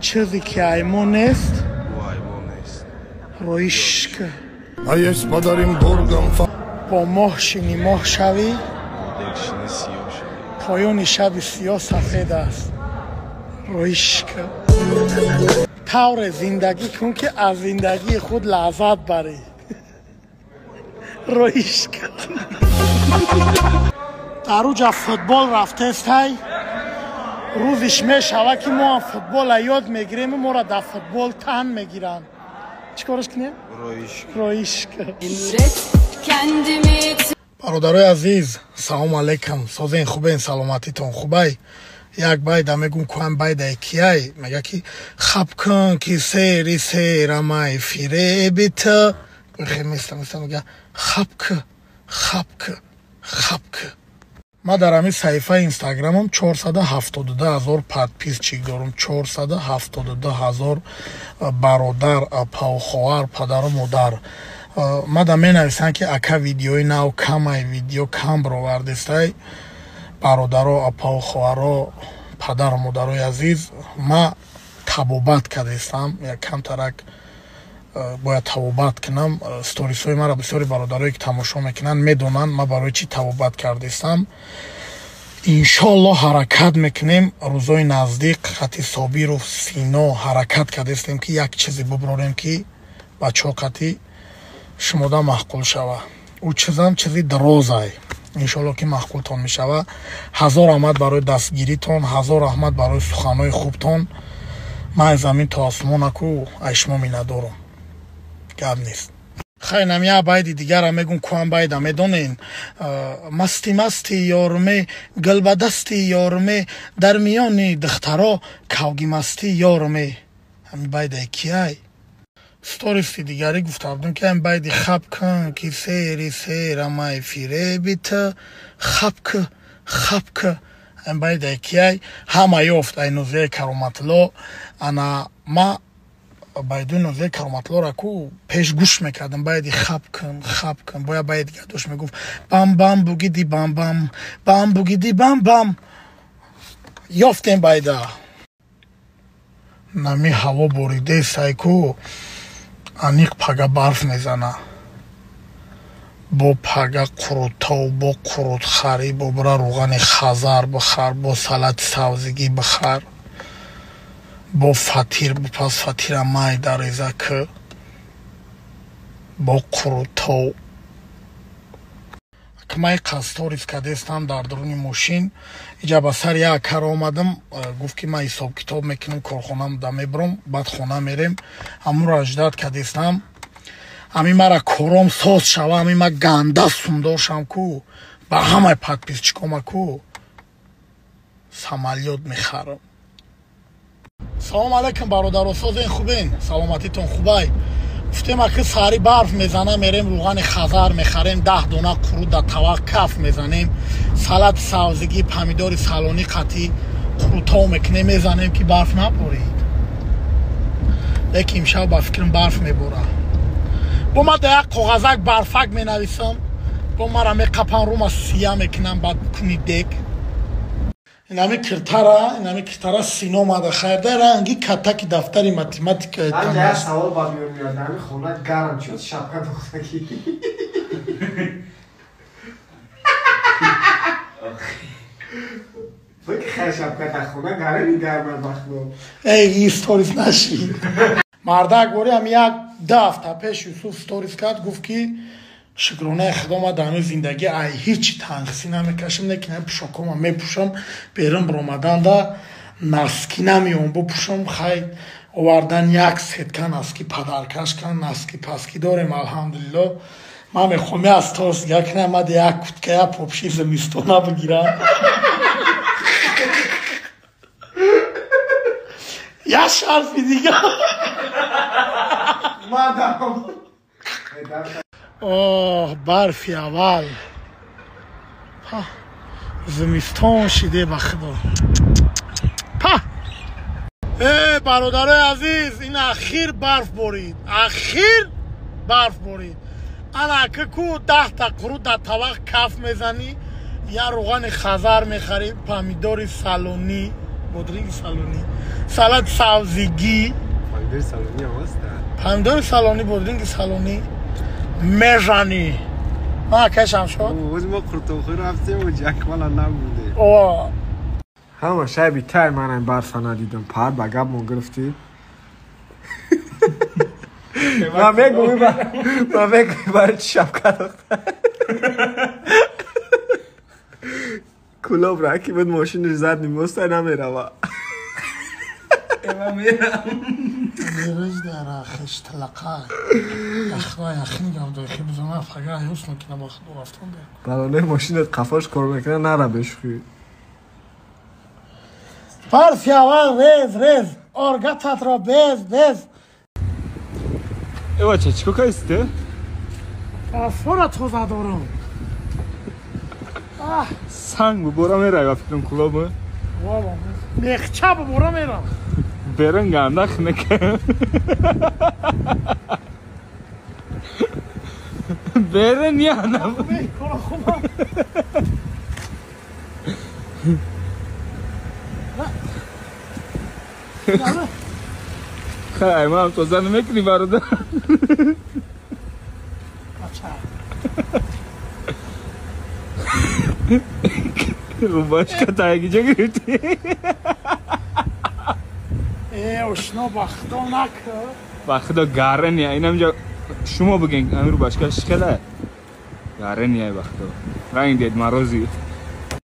Чизе ки аймо нест, роиш ка. А есть подарим бургам. Бо моҳ шини моҳ шавӣ, поёни шаби сиёҳ сафед аст. Роиш ка. Тавре зиндагӣ кун, ки аз зиндагии худ лаззат барӣ. Роиш ка. Дар уҷа футбол рафтестай, рӯзиш мешава, ки мо ҳам футбола ёд мегирему моро дар футбол тан мегиранд. Чӣ кораш кунем? Роиш ка. Бародарои азиз, салому алайкум. Созен, хубен, саломатитон хубай? Як байда мегум, куам байда кияй? Мега ки хаб кун, ки сери серамай фиреби ту места. Мега хаб ку, хаб ку, хаб ку. Ма дар ҳамин саҳифаи инстаграмам 472 ҳазор подписчик дорум, 472 ҳазор бародар, апаву хоҳар, падару модар. Мада менависанд, ки ака, видеои нав камай, видео кам бировардестай. Бародаро, апаву хоҳаро, падару модарои азиз, ма табобат кардестам, як камтарак бояд табобат кунам. Сторисҳои маро бисёри бародарое, ки тамошо мекунанд, медонанд, ма барои чӣ табобат кардестам. Иншоаллоҳ, ҳаракат мекунем, рӯзои наздик хати Собиров Сино ҳаракат кардестем, ки як чизе буброрем, ки бачаҳо қати шумода маъқул шава. Ӯ чизам чизи дарозай, иншоаллоҳ, ки маъқултон мешава. Ҳазор раҳмат барои дастгиритон, ҳазор раҳмат барои суханҳои хубтон. Ман аз замин то осмонаку ай шумо миннатдорум, гап нест. Хай, намя байди дигара мегум, куам байда медонен? Масти масти ёрме, гул ба дасти ёрме, дар миёни духтаро кавги масти ёрме. Ҳами байдаи кияй? Сториси дигарӣ гуфта будем, ки ҳами байди хаб кун, ки сери серамай фиреби ту, хаб ку, хаб ку, ҳами байдаи кияй? Ҳама ёфт, ай Нозияи Кароматло. Ана ма байдуи Нозияи Кароматлора ку пеш гӯш мекардам. Байди хаб кун, хаб кун, боя байди дигар дошт, мегуфт: бам бам бугиди бам бам бам бугиди бам бам. Ёфтем байда. Нами ҳаво боридесай ку, аниқ пага барф мезана. Бо пага қурутов, бо қурутхарӣ, бо бира рӯғани хазар бихар, бо салати савзигӣ бихар, бо фатир бипаз, фатира майда реза ки, бо қурутов. Май қасторис кадестам дар дуруни мошин. Иҷа ба сари як акара омадам, гуфт, ки ман ҳисоб-китоб мекунам, корхонам да мебурам, баъд хона мерем. Ҳамуро ждать кадестам. Ҳамин мара кором соз шава, ҳамин ма ганда сумдошам ку, ба ҳамаи подписчикома ку самолёт мехарам. Салому алайкум, бародаро, созен, хубен, саломатитон хубай? Гуфтем, аки сари барф мезана, мерем рӯғани хазар мехарем, 10 дона қурут дар тавақ каф мезанем, салати савзигӣ, помидори салонӣ қатӣ қурутов мекунем, мезанем, ки барф наборид. Лекин имшаб ба фикрам барф мебора. Бо ма да як коғазак барфак менависам, бо мара меқапан, рума сия мекунам, баъд куни дек. Инами киртара, инами киртара Сино омада хайрда, ранги катаки дафтари математика. Я савол ба миён меояд: ҳами хона гарм шуд, шапка духтаки. Бики хай, шапка дар хона гарми гарма бахно. Эй, сторис нашид. Мардак бори ҳами як ду ҳафта пеш Юсуф сторис кард, гуфт, ки шукронаи худо, ма дар ҳамин зиндагӣ ай ҳеҷ танқисӣ намекашам, лекин ҳами пӯшокома мепӯшам, берун биромаданда носки намеём бупӯшам. Хай, овардан як сетка носки, падаркаш кан, носки паски дорем, алҳамдулилло. Ман мехоҳам як сторис дигар кунам, мад як кутка, як попши зимистона бигирам, як шарфи дигар. Мадам. Оҳ, барфи аввал. Па, зимистон шиде, ба худо. Па, э, бародарои азиз, ин ахир барф борид, ахир барф борид. Ана ака ку 10-та қурут дар тавақ каф мезанӣ, я рӯғани хазар мехарӣ, помидори салонӣ, бодринги салонӣ, Салат сабзигӣ. Помидори салони ҳам ҳаст. Помидори салони бурдинги салони межани. Ма акай Шамшод. Оз мо қуртоқӣ рафтем ва ҷакмала набуде. О. Ҳама шайби тай манам барфа надидам. Пар ба гап мон гирифтӣ. Ман мегӯм ман мегӯм барои чӣ шапка дохта. Кулоб раки буд мошинаш зад нимоста намерава. Рӯз дар хешталақа яхра яхин гавдо хибзона фага ҳусну кина ба худ рафтан. Балоне мошинат қафош кор мекунад нара бешухӣ. Барфи аввал рез рез оргататро без без. Эвача чӣ кор кардисти? Афора тоза дорам. Санг бубора мерай ба фикрам кулобу. Мехча бубора мерам. Берун ганда хнека. Берун я на. Хай, мам тоза намекунӣ бародар. Рубашка таги ҷо гирифтӣ. Э, ошно ба худо накар. Ба худо гарани, инам ҷо шумо бигин, ами рубашка шихела. Гарани ай ба худо. Ранг Дед Морози.